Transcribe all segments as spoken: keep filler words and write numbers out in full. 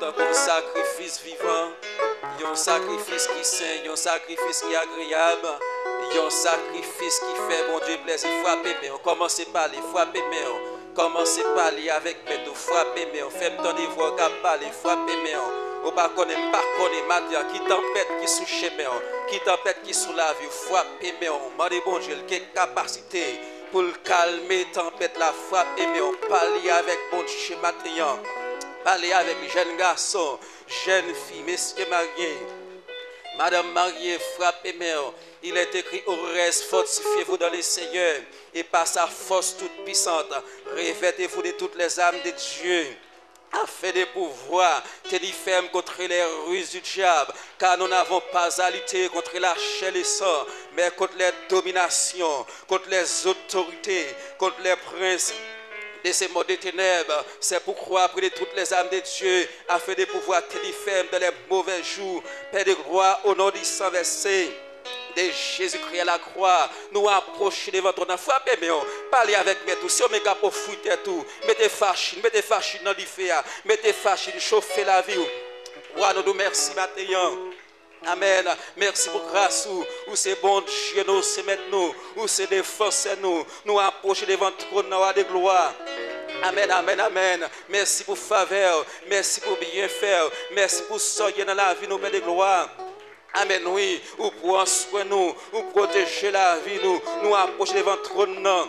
tankou yon sakrifis vivan, yon sakrifis ki sen, yon sakrifis ki agreyab, yon sakrifis ki fè Bondye plèzi. Frape men w, kòmanse pale, frape men w. Kòmanse pale avèk mèt ou, frape men w. Fè m tande vwa w k ap pale, frape men w. Ou pa konnen, m pa konnen maten an ki tanpèt ki sou chemen w, ki tanpèt ki sou lavi w, frape men w. Mande Bondye l gen kapasite pou l kalme tanpèt la, frape men w. Pale avèk Bondye maten an. Pale avèk li, jèn gason, jèn fi, mesye marye, madanm marye, frape men w. Il est écrit, au reste, fortifiez-vous dans le Seigneur et par sa force toute puissante, revêtez-vous de toutes les armes de Dieu, afin de pouvoir tenir ferme contre les ruses du diable, car nous n'avons pas à lutter contre la chair et le sang, mais contre les dominations, contre les autorités, contre les princes de ce monde de ténèbres. C'est pourquoi prenez toutes les armes de Dieu, afin de pouvoir tenir ferme dans les mauvais jours. Père de gloire, au nom du sang versé de Jésus-Christ à la croix, nou apwoche devan twòn nan. Frape men w, pale avèk mèt ou. Si w menm k ap ofri tèt ou, mete fachin, mete fachin nan dife a, mete fachin, chofe lavi w. Wa, nou di w mèsi maten an. Amèn. Mèsi pou gras ou. Ou se Bondye nou, ou se mèt nou, ou se defansè nou. Nou apwoche devan twòn nan, Wa de glwa. Amèn, amèn, amèn. Mèsi pou favè w. Mèsi pou byenfè w. Mèsi pou sa w ye nan lavi nou, Pè de glwa. Amèn, wi. Ou pran swen nou, ou pwoteje lavi nou. Nou apwoche devan twòn nan.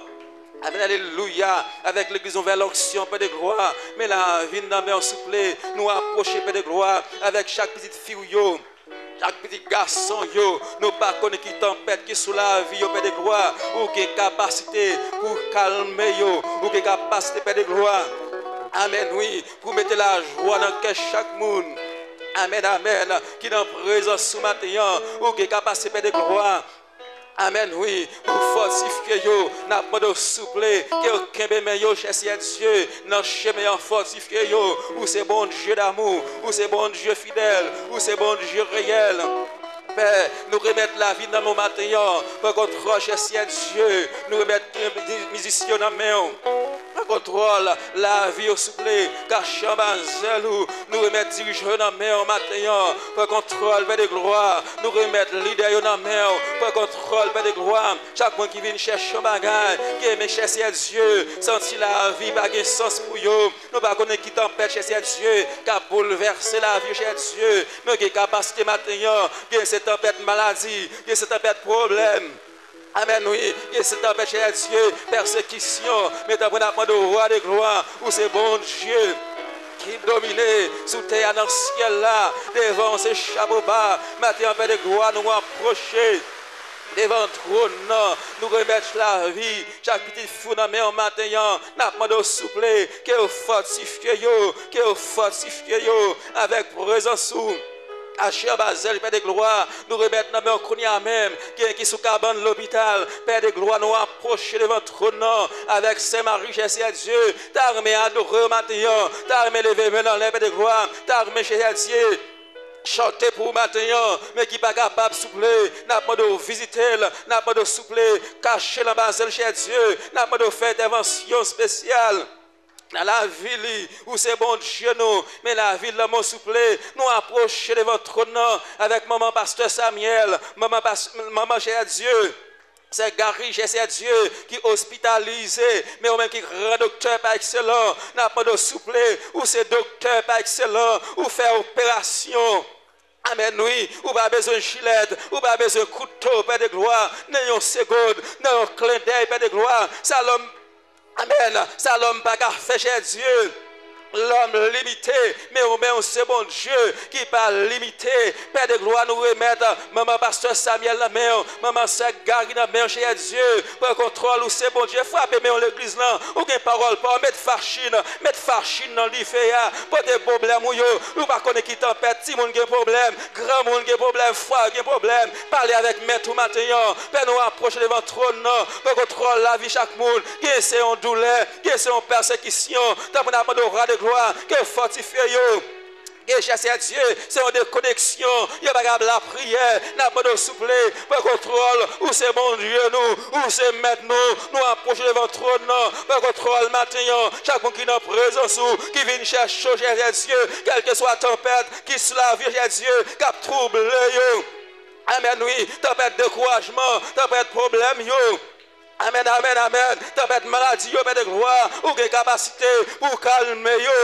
Amèn, alelouya. Avèk legliz Nouvèl Onksyon, Pè de glwa. Men lavi n nan men w, souple. Nou apwoche, Pè de glwa, avèk chak pitit fi w yo, chak pitit gason yo. Nou pa konnen ki tanpèt ki sou lavi yo, Pè de glwa. Ou gen kapasite pou kalme yo. Ou gen kapasite, Pè de glwa. Amèn, wi. Pou mete lajwa nan kè chak moun. Amèn, amèn. Ki nan prezans ou maten an. Ou gen kapasite, Pè de glwa. Amèn, wi. Pou fòtifye yo, n ap mande w, souple, ke w kenbe men yo, chè Seyè Dye, nan chemen an, fòtifye yo. Ou se Bondye damou, ou se Bondye fidèl, ou se Bondye reyèl. Pè, nou remèt lavi n nan men w maten an. Pran kontwòl, chè Seyè Dye. Nou remèt, eh, mizisyen yo nan men w. Pran kontwòl lavi yo, souple. Kache anba zèl ou. Nou remèt dirijan yo nan men w maten an. Pran kontwòl, Pè de glwa. Nou remèt lidè yo nan men w. Pran kontwòl, Pè de glwa. Chak moun ki vin chèche yon bagay, ki renmen chèche Dye, santi lavi pa gen sans pou yo. Nou pa konnen ki tanpèt, chè Seyè Dye, k ap boulvèse lavi yo, chè Dye. Men gen kapasite maten an, gen se tanpèt maladi, gen se tanpèt pwoblèm. Amèn, wi. Gen se tanpèt, chè Dye, pèsekisyon. Men tanpri n ap mande w, Wa de glwa, ou se Bondye ki domine sou tè a, nan syèl la. Devan w se chapo ba. Maten an, Pè de glwa, nou apwoche devan twòn nan. Nou remèt lavi chak pitit fi w nan men w maten an. N ap mande w, souple, ke w fòtifye yo, ke w fòtifye yo avèk prezans ou. Kache anba zèl Pè de glwa, nou remèt nan men w kounye a menm, gen ki sou kabann lopital. Pè de glwa, nou apwoche devan twòn nan avèk Sen Mari, chè Seyè Dye. Ta renmen adore w maten an, ta renmen leve men l anlè, Pè de glwa, ta renmen, chè Seyè Dye, chante pou w maten an, men ki pa kapab, souple, n ap mande w vizite l, n ap mande w, souple, kache l anba zèl, chè Dye, n ap mande w fè entèvansyon espesyal nan lavi li. Ou se Bondye nou, men lavi l nan men w, souple. Nou apwoche devan twòn nan avèk manman pastè Samyèl, manman pas-, manman, chè Dye, sè Gary, chè Seyè Dye, ki ospitalize, men ou menm ki gran doktè pa ekselan, n ap mande w, souple, ou se doktè pa ekselan, ou fè operasyon. Amèn, wi. Ou pa bezwen jilèt, ou pa bezwen kouto, Pè de glwa, nan yon segonn, nan yon klendèy, Pè de glwa. Sa lòm, amèn, sa lòm pa ka fè, chè Dye. Lòm limite, men ou menm ou se Bondye ki pa limite. Pè de glwa, nou remèt manman pastè Samyèl nan men w, manman sè Gary nan men w, chè Dye. Pran kontwòl, ou se Bondye. Frape men w, legliz lan. Ou gen pawòl pa w, met fachin, met fachin nan dife a. Pote pwoblèm ou yo. Ou pa konnen ki tanpèt, timoun gen pwoblèm, granmoun gen pwoblèm, fwa gen pwoblèm. Pale avèk mèt ou maten an. Pè, nou apwoche devan twòn nan. Pran kontwòl lavi chak moun. Gen se yon doulè, gen se yon pèsekisyon. Tanpri n ap mande w, Wa de glwa, ke w fòtifye yo. Ke chè Seyè Dye, se yon dekoneksyon, yo pa kab lapriyè. N ap mande w souple, pran kontwòl, ou se Bondye nou, ou se mèt nou, nou apwoche devan twòn nan, pran kontwòl maten an, chak moun ki nan prezans ou, ki vin chèche w, chè Seyè Dye, kèlkeswa tanpèt ki sou lavi yo, chè Dye, k ap twouble yo. Amèn, wi, tanpèt dekourajman, tanpèt pwoblèm yo. Amèn, amèn, amèn. Tanpèt maladi yo, Pè de glwa, ou gen kapasite pou w kalme yo.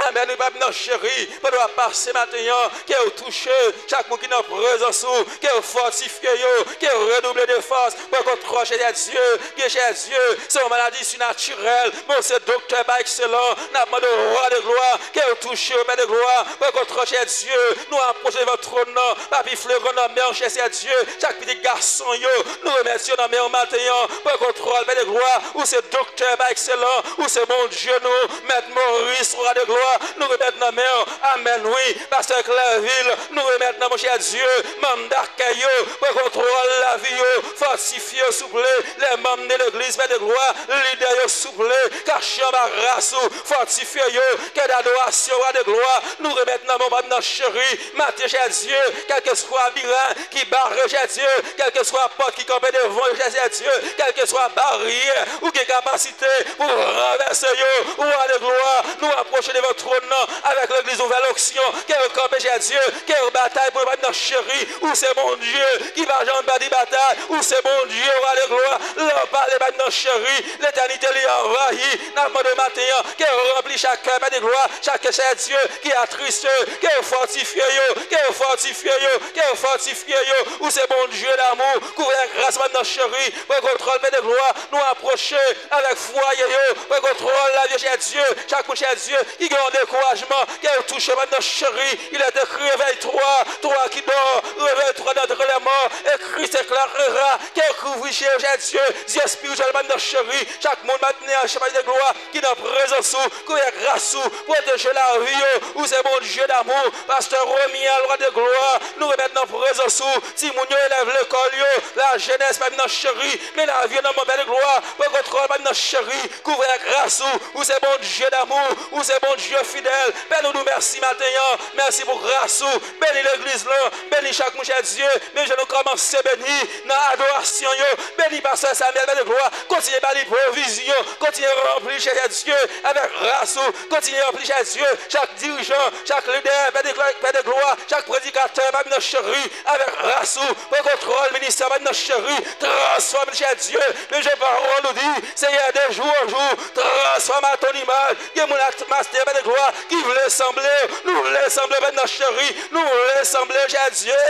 Amèn, wi, Papa m nan cheri, pandan w ap pase maten an, ke w touche chak moun ki nan prezans ou, ke w fòtifye yo, ke w redouble de fòs, pran kontwòl, chè Dye, ke chè Dye, se yon maladi sinatirèl, men w se doktè pa ekselan, n ap mande w, Wa de glwa, ke w touche yo, Pè de glwa, pran kontwòl, chè Dye, nou apwoche devan twòn nan, Papi Flegon nan men w, chè Seyè Dye, chak pitit gason yo, nou remèt yo nan men w maten an. Pran kontwòl, Pè de glwa, ou se doktè pa ekselan, ou se Bondye nou, Mèt Moris, Wa de glwa, nou remèt nan men w. Amèn, wi, Pastè Klèvil, nou remèt nan men w, chè Dye, manm dakèy yo, pran kontwòl lavi yo, fòtifye yo, souple, lè manm de legliz, Pè de glwa, lidè yo, souple, kache anba gras ou, fòtifye yo, kè dadorasyon, Wa de glwa, nou remèt nan men w, Papa m nan cheri, maten, chè Dye, kèlkeswa miray ki bare, chè Dye, kèlkeswa pòt ki kanpe devan yo, chè Dye, kèlkeswa baryè ou gen kapasite pou ranvèse yo, Wa de glwa, nou apwoche devan twòn nan avèk legliz Nouvèl Onksyon, ke yo kanpe, chè Dye, ke yo batay pou yo, Papa m nan cheri, ou se Bondye ki pa janm pèdi batay, ou se Bondye, Wa de glwa, lè w pale, Papa m nan cheri, letènite li anvayi, n ap mande w maten an, ke w ranpli chak kè, Pè de glwa, chak kè, chè Dye, ki atriste, ke w fòtifye yo, ke w fòtifye yo, ke w fòtifye yo. Ou se Bondye damou, kouvri ak gras, Papa m nan cheri, pran kontwòl, Pè de glwa, nou apwoche avèk fwaye yo, pran kontwòl lavi yo, chè Dye, chak moun, chè Dye, ki gen yon dekourajman, ke w touche, Papa m nan cheri, il est écrit, réveille-toi, toi qui dors, réveille-toi d'entre les morts, et Christ éclairera, ke w kouvri je yo, chè Dye, zye espirityèl, Papa m nan cheri, chak moun, Papa m nan cheri, Pè de glwa, ki nan prezans ou, kouvri ak gras ou, pwoteje lavi yo, ou se Bondye damou, Pastè Romiel, Wa de glwa, nou remèt nan prezans ou, timoun yo, elèv lekòl yo, lajenès, Papa m nan cheri, men lavi yo nan men w, Pè de glwa, pran kontwòl, Papa m nan cheri, kouvri ak gras ou, ou se Bondye damou, ou se Bondye fidèl, Pè nou di w mèsi maten an, mèsi pou gras ou, beni legliz lan, beni chak moun, chè Dye, men jan nou kòmanse beni nan adorasyon yo, beni Pastè Samuel, Pè de glwa, kontinye ba li pwovizyon, kontinye ranpli, chè Dye, avèk gras ou, kontinye ranpli, chè Dye, chak dirijan, chak lidè, Pè de glwa, Pè de glwa, chak predikatè, Papa m nan cheri, avèk gras ou, pran kontwòl ministè, Papa m nan cheri, transfòme, chè Dye, men jan pawòl ou di, Seyè, de jou an jou, transfòme à ton image, gen moun ak master, Pè de glwa, ki vle sanble w, nou vle sanble w, Papa m nan cheri, nou vle sanble w, chè Dye.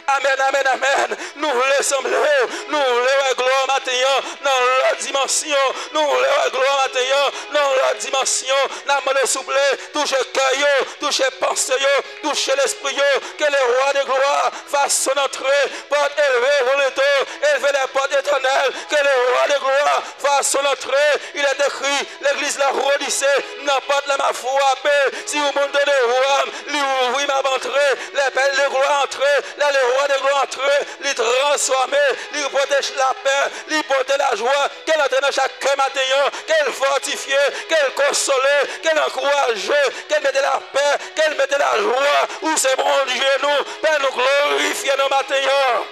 Amèn, amèn, amèn. Nou vle sanble w. Nou vle wè glwa w maten an nan lòt dimansyon. Nou vle wè glwa w maten an nan lòt dimansyon. N ap mande w, souple, touche kè yo, touche panse yo, touche lespri yo. Que le roi de gloire fasse son entrée. Portes élevées vers le Très-Haut, élevez les portes éternelles. Que le roi de gloire fasse son entrée. Il est écrit, legliz Laodise, nan pòt la m ap frape. Si yon moun tande vwa m, li ouvri, m ap antre. Lè Pè de glwa antre, lè le roi de gloire antre, li transfòme, li pote lapè, li pote lajwa. Ke l antre nan chak kè maten an, ke l fòtifye, ke l konsole, ke l ankouraje, ke l mete lapè, ke l mete lajwa. Ou se Bondye nou, Pè nou glorifye nan maten an.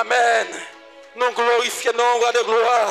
Amèn. Nou glorifye non w, Wa de glwa.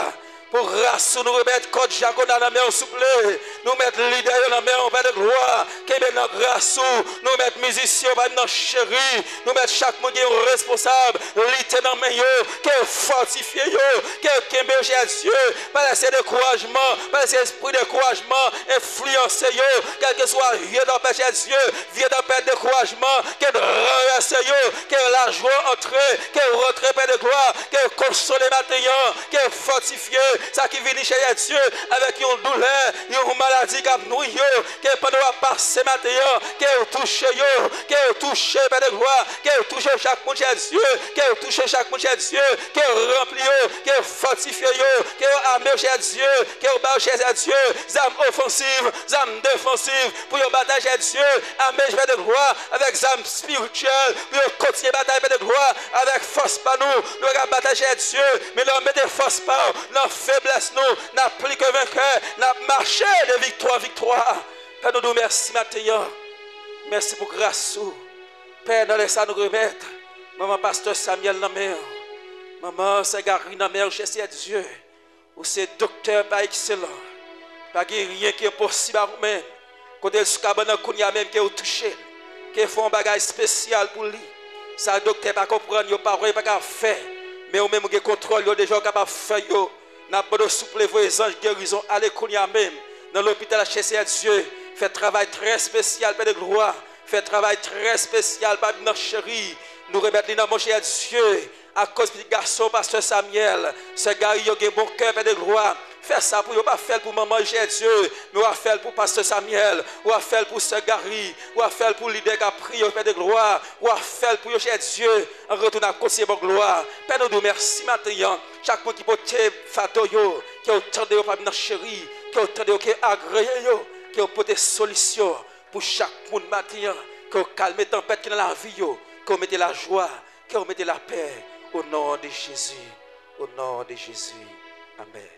Pou gras ou, nou remèt kò dyakona nan men w, souple. Nou met lidè yo nan men w, Pè de glwa. Kenbe nan gras ou. Nou met mizisyen yo, Pè m nan cheri. Nou met chak moun ki gen yon responsab, lite nan men yo. Ke w fòtifye yo. Ke w kenbe yo, chè Dye. Pa lese dekourajman, pa lese espri dekourajman enfliyanse yo. Kèlkeswa vye tanpèt, chè Dye, vye tanpèt dekourajman, ke l ranvèse yo, ke lajwa antre, ke w rantre, Pè de glwa, ke w konsole maten an, ke w fòtifye sa ki vini, chè Dye, avèk yon doulè, yon maladi k ap nwi yo, ke pandan w ap pase maten an, ke w touche yo, ke w touche, Pè de glwa, ke w touche chak moun, chè Dye, ke w touche chak moun, chè Dye, ke w ranpli yo, ke w fòtifye yo, ke w ame yo, chè Dye, ke w ba yo, chè Dye, zam ofansiv, zam defansiv, pou yo batay, chè Dye, ame, Pè de glwa, avèk zam espirityèl, pou yo kontinye batay, Pè de glwa, avèk fòs pa nou, nou pa ka batay, chè Dye, men lè w mete fòs pa w nan feblès nou, n ap pli ke venkè, n ap mache de viktwa an viktwa. Pè, nou di w mèsi maten an. Mèsi pou gras ou. Pè, nan lè sa nou remèt manman pastè Samuel nan men w. Manman sè Gary nan men w, chè Seyè Dye. Ou se doktè pa ekselan. Pa gen ryen ki enposib ak ou menm. Kote l sou kabann nan kounye a menm, ke ou touche l. Ke fè yon bagay espesyal pou li. Sa doktè pa konprann yo, pa wè, yo pa ka fè. Men ou menm ou gen kontwòl yo deja, ou kapab fè yo. N ap mande w souple voye zanj gerizon ale kounye a menm nan lopital la, chè Seyè Dye. Fè travay trè espesyal, Pè de glwa. Fè travay trè espesyal, Papi m nan cheri. Nou remèt li nan men w, chè Dye. Akoz pitit gason pastè Samuel, sè Gary yo gen bon kè, Pè de glwa. Fè sa pou yo, pa fè l pou manman yo, chè Dye, men w a fè l pou pastè Samuel, w a fè l pou sè Gary, w a fè l pou lidè k ap priye yo, Pè de glwa. W a fè l pou yo, chè Dye, an retoun ak kontinye ba w glwa. Pè, nou di w mèsi maten an. Chak moun ki pote fado yo, ke w tande yo, Papi m nan cheri, ke w tande yo, ke w agreye yo, ke w pote solisyon pou chak moun maten an, ke w kalme tanpèt ki nan lavi yo, ke w mete lajwa, ke w mete lapè, au nom de Jésus, au nom de Jésus. Amèn.